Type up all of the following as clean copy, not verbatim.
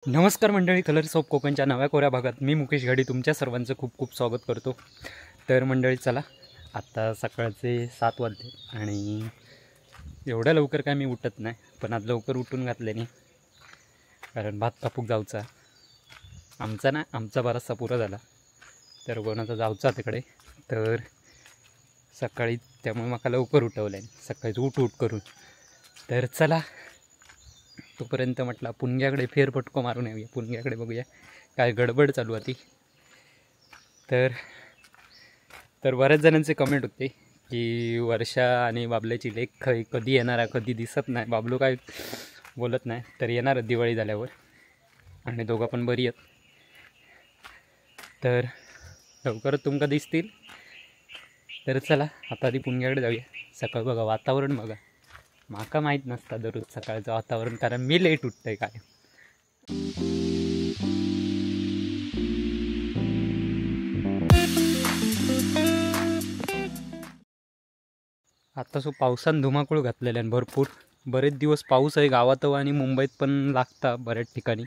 नमस्कार मंडळी, colours of कोकणच्या नव्या कोऱ्या भागात मी मुकेश घाडी तुमच्या सर्वांचं खूप खूप स्वागत करतो। तर मंडळी चला, आत्ता सकाळचे 7 वाजले आणि एवढ्या लवकर काय मी उठत नाही, पण आज लवकर उठून घातले नाही कारण भात कापूक जायचा आमचा ना, आमचा बराचसा पुरा झाला तर कोणाचा जायचा तिकडे, तर सकाळी त्यामुळे मला लवकर उठवलं आहे सकाळीच उठ उठ करून। तर चला तोपर्यंत म्हटलं पुणग्याकडे फेरफटको मारून येऊया, पुणग्याकडे बघूया काय गडबड चालू होती। तर तर बऱ्याच जणांचे कमेंट होते की वर्षा आणि बाबल्याची लेक खै कधी येणार, कधी दिसत नाही, बाबलू काय बोलत नाही, तर येणार दिवाळी झाल्यावर आणि दोघं पण बरी आहेत, तर लवकरच तुमका दिसतील। तर चला आता आधी पुणग्याकडे जाऊया। सकाळ बघा वातावरण बघा, माका माहीत नसता दररोज सकाळचं वातावरण कारण मी लेट उठतंय काय। आता सो पावसान धुमाकूळ घातलेला आहे भरपूर, बरेच दिवस पाऊस आहे गावात आणि मुंबईत पण लागता बऱ्याच ठिकाणी।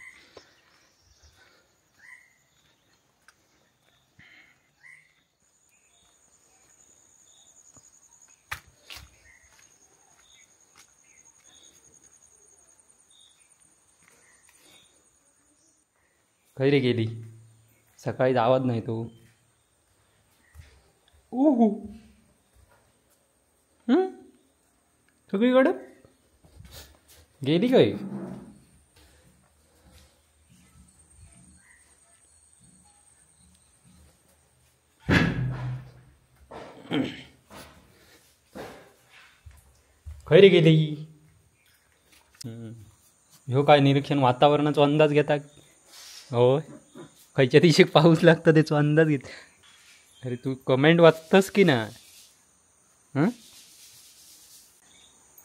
खैरे रे गेली, सकाळी आवाज नाही तो। ओहो सगळीकडे गेली काय? खैरे गेली? ह्यो काय निरीक्षण वातावरणाचा अंदाज घेता हो, खयच्या दिवशी पाऊस लागतो त्याचा अंदाज घेत। अरे तू कमेंट वाचतस की ना? हं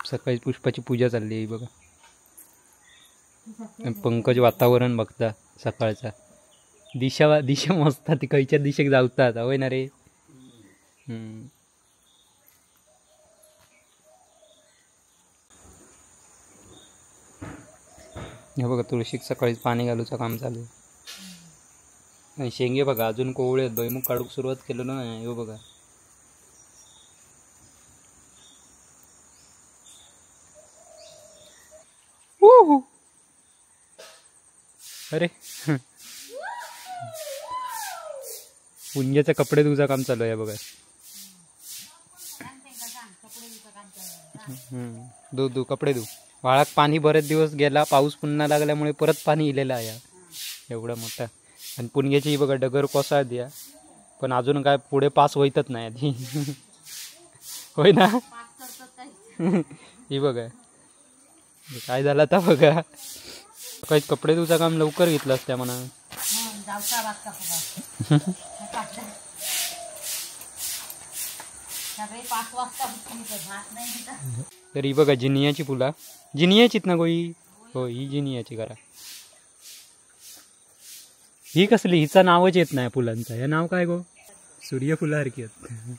सकाळी पुष्पाची पूजा चालली आहे बघा, पंकज वातावरण बघता सकाळचा, दिशा दिशा मस्त ती खयच्या दिशेक जावतात होय ना रे। हे बघा तुळशीक सकाळी पाणी घालूचं काम चालू आहे। आणि शेंगे बघा अजून कोवळे आहेत, भुईमुग काढूक सुरुवात केलं ना हे बघा। अरे पुंग्याचे कपडे धुचा काम चालू आहे बघा। धू धू कपडे धू, वाळाक पाणी बरेच दिवस गेला, पाऊस पुन्हा लागल्यामुळे परत पाणी इलेलं आहे एवढा मोठा। आणि पुणग्याची बघा डगर कोसळत द्या, पण अजून काय पुढे पास होईतच नाही आधी होय ना। ही बघा काय झालं आता बघा, काही कपडे धुचा काम लवकर घेतलं असत्या म्हणा। तर ही बघा जिनियाची फुला, जिनियाचीच ना गोई? हो ही जिनियाची करा। ही कसली, हिचा नावच येत नाही फुलांचा, हे नाव काय गो? सूर्यफुलासारखी आहेत।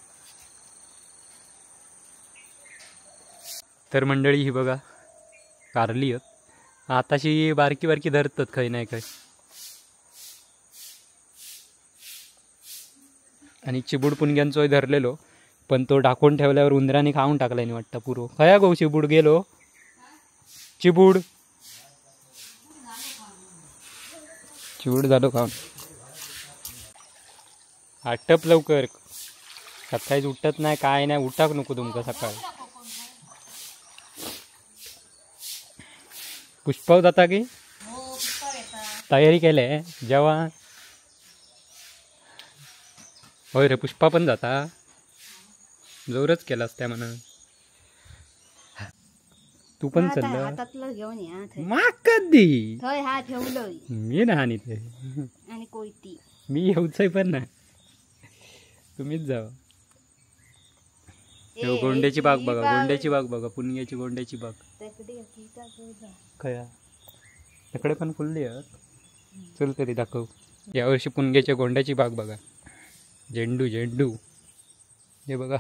तर मंडळी ही बघा कारली आहेत, आताशी बारकी बारकी धरतात खै नाही खै। आणि चिबूड पुणग्यांचोय धरलेलो, पण तो ढाकून ठेवल्यावर उंदराने खाऊन टाकलाय नाही वाटतं पुरो। खया गो चिबूड गेलो? चिबूड चिबूड झालो खाऊन। आटप लवकर, सकाळीच उठत नाही काय नाही, उठाक नको तुमका सकाळी। पुष्पाव जाता की तयारी केले जेव्हा? होय रे पुष्पा पण जाता, जोरच केलास त्या म्हणा। तू पण चाललं कधी मी ना ते मी येऊच पण ना, तुम्हीच जावा। गोंड्याची बाग बघा, गोंड्याची बाग बघा, पुणग्याची गोंड्याची बाग खया तिकडे पण फुलली आहेत। चल तरी दाखव यावर्षी पुणग्याच्या गोंड्याची बाग बघा। झेंडू झेंडू हे बघा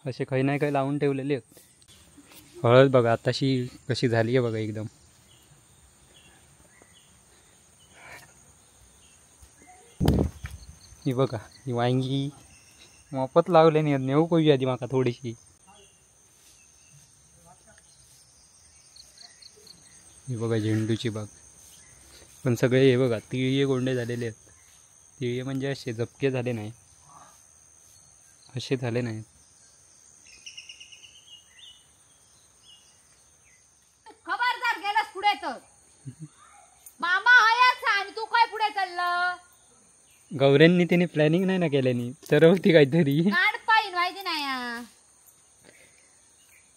असे काही नाही काही लावून ठेवलेले आहेत। हळद बघा आताशी कशी झाली आहे बघा एकदम। ही बघा ही वांगी मोफत लावले नाही, नेऊ कोई आधी माका थोडीशी. ही बघा झेंडूची बाग, पण सगळे हे बघा तिळीये गोंडे झालेले आहेत. तिळीये म्हणजे असे झपके झाले नाही, असे झाले नाहीत. खबरदार गेलास पुढे तर मामा हयाच आणि तू काय पुढे चाललं. गौऱ्यांनी त्याने प्लॅनिंग नाही ना केल्यानी, तर होती काहीतरी काढ पाहिन माहिती नाही.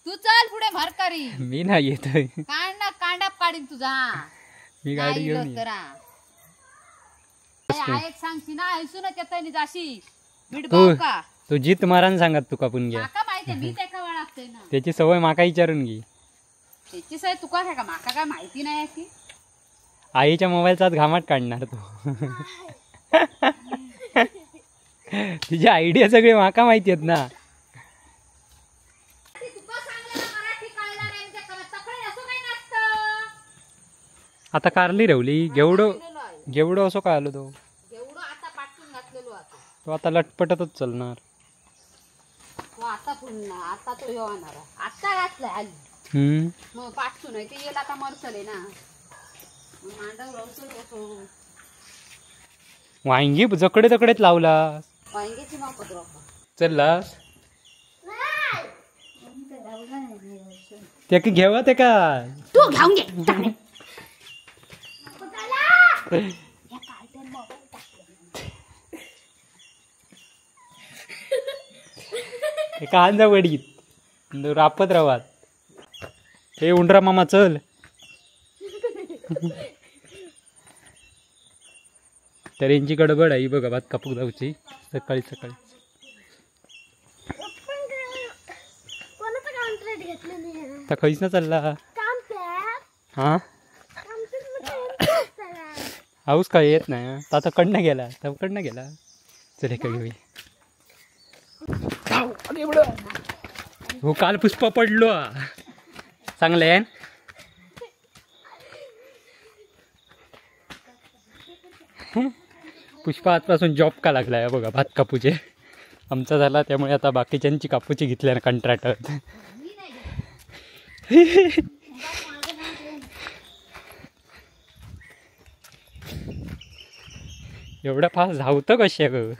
तू चल पुढे भरकरी, मी नाही येत. कांडा कांडाप काढीन तुझा मी, गाडी घेऊन एक सांगशी ना ऐसू ना त्यातनी जाशी बिडबाव का तो जीत मारान सांगत तुका पण घ्या. माका माहिती मी त्याका वळखतोय ना, त्याची सवय माका विचारून घे. त्याची सवय तुका काय का माका काय माहिती नाही की आईच्या मोबाईलचाच घामाट काढणार तो. तुझी आयडिया सगळे माका माहिती आहेत ना. आता कारली रवली घेवडो घेवडो असो काय आलो तो तो आता लटपटतच चालणार. आता आता तो होणार आता घातलाय आली मग पाठसून ते येईल आता मरसले ना वांगी जकडे तकडेच लावला वांग्याची मापत चलला ते की घेवा ते का तू घेऊन घे. कांदा वडीत रापत रावात. हे उंडरा मामा चल. तर यांची गडबड आहे बघा भात कापूक जाऊची सकाळी सकाळी. आता खैच ना चालला हा हाऊस काय येत नाही आता कडनं गेला कडनं गेला. चल हे घेऊया. हो काल पुष्प पडलो चांगले. पुष्पा आजपासून जॉब का लागलाय बघा भात कापूचे आमचा झाला त्यामुळे आता बाकीच्यांची कापूची घेतल्या ना कंत्राटात. एवढं फास्ट धावतं कशा ग.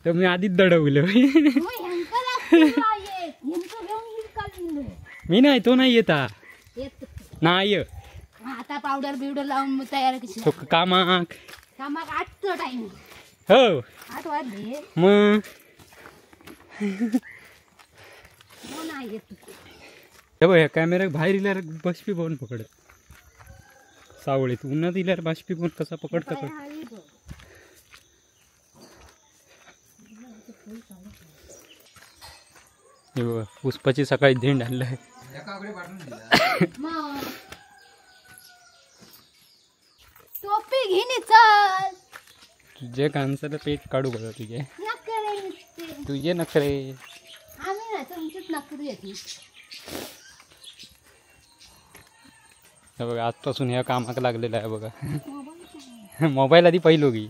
तर मी आधीच दडवलं. मी नाही तो नाही येता नाही आता पावडर बिवडर लावून तयार कशी कामाक कामाक आठचं टाइम हो 8 वाजले मग नाही येत. कॅमेरा बाहेर इल्यावर बाष्पीभवन पकडत सावळीत उन्हात इल्यावर बाष्पीभवन कसा पकडता. हे बघा पुष्पाची सकाळी धेंड आणलंय. टोपी घेणे चल तुझे कांसाला पेट काढू बघा तुझे तुझे नखरे आम्ही ना तुमचेच नखरे येत. बघा आजपासून ह्या कामाक लागलेला आहे बघा. मोबाईल आधी पहिलो की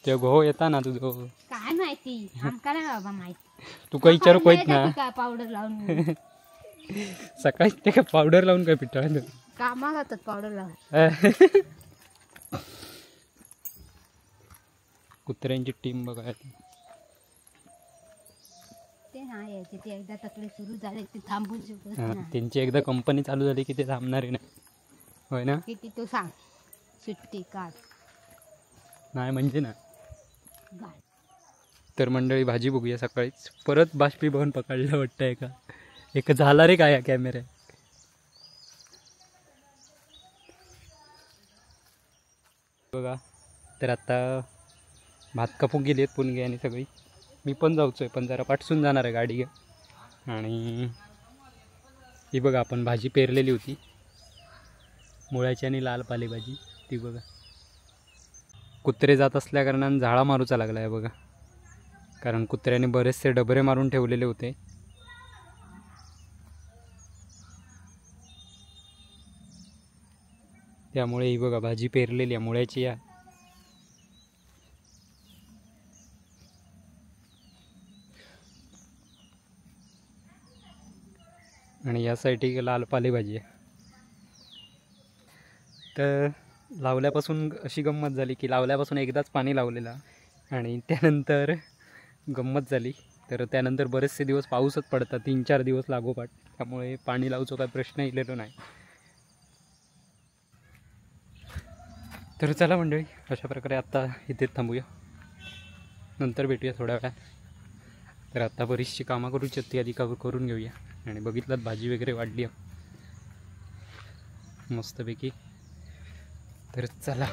ते घो येता ना तुझो काय माहिती आमका नाही बाबा माहिती. तुका विचारू कोयत ना पावडर लावून सकाळी ते का पावडर लावून काय पिठा कामाक जातात पावडर लावून. कुत्र्यांची टीम बघा ते नाही ते एकदा तकडे सुरू झाले ते थांबू शकत नाही. त्यांची एकदा कंपनी चालू झाली की ते थांबणार नाही होय ना. किती तो सांग सुट्टी काढ नाही म्हणजे ना. तर मंडळी भाजी बघूया सकाळीच. परत बाष्पीभवन पकडलं वाटतंय का एक झाला रे काय कॅमेरा. बघा तर आता भात कापून गेली आहेत पुणगे आणि सगळी. मी पण जाऊचोय पण जरा पाठसून जाणार आहे गाडी घ्या. आणि ही बघा आपण भाजी पेरलेली होती मुळ्याची आणि लाल पालेभाजी ती बघा. कुत्रे जात असल्या कारणानं झाडा मारूचा लागला आहे बघा, कारण कुत्र्याने बरेचसे डबरे मारून ठेवलेले होते. त्यामुळे ही बघा भाजी पेरलेली आहे, मुळ्याची आहे. आणि या साईड लाल पालेभाजी आहे. तर लावल्यापासून अशी गंमत झाली की लावल्यापासून एकदाच पाणी लावलेलं आणि त्यानंतर गंमत झाली. तर त्यानंतर बरेचसे दिवस पाऊसच पडतात, 3-4 दिवस लागोपाठ, त्यामुळे पाणी लावचो काय प्रश्न इलेलो नाही. तर चला मंडळी, अशा प्रकारे आत्ता इथेच थांबूया, नंतर भेटूया थोड्या वेळात. तर आत्ता बरीचशी कामं करूची ती आधी करून घेऊया. आणि बघितलं भाजी वगैरे वाढली आहे मस्तपैकी. तर चला.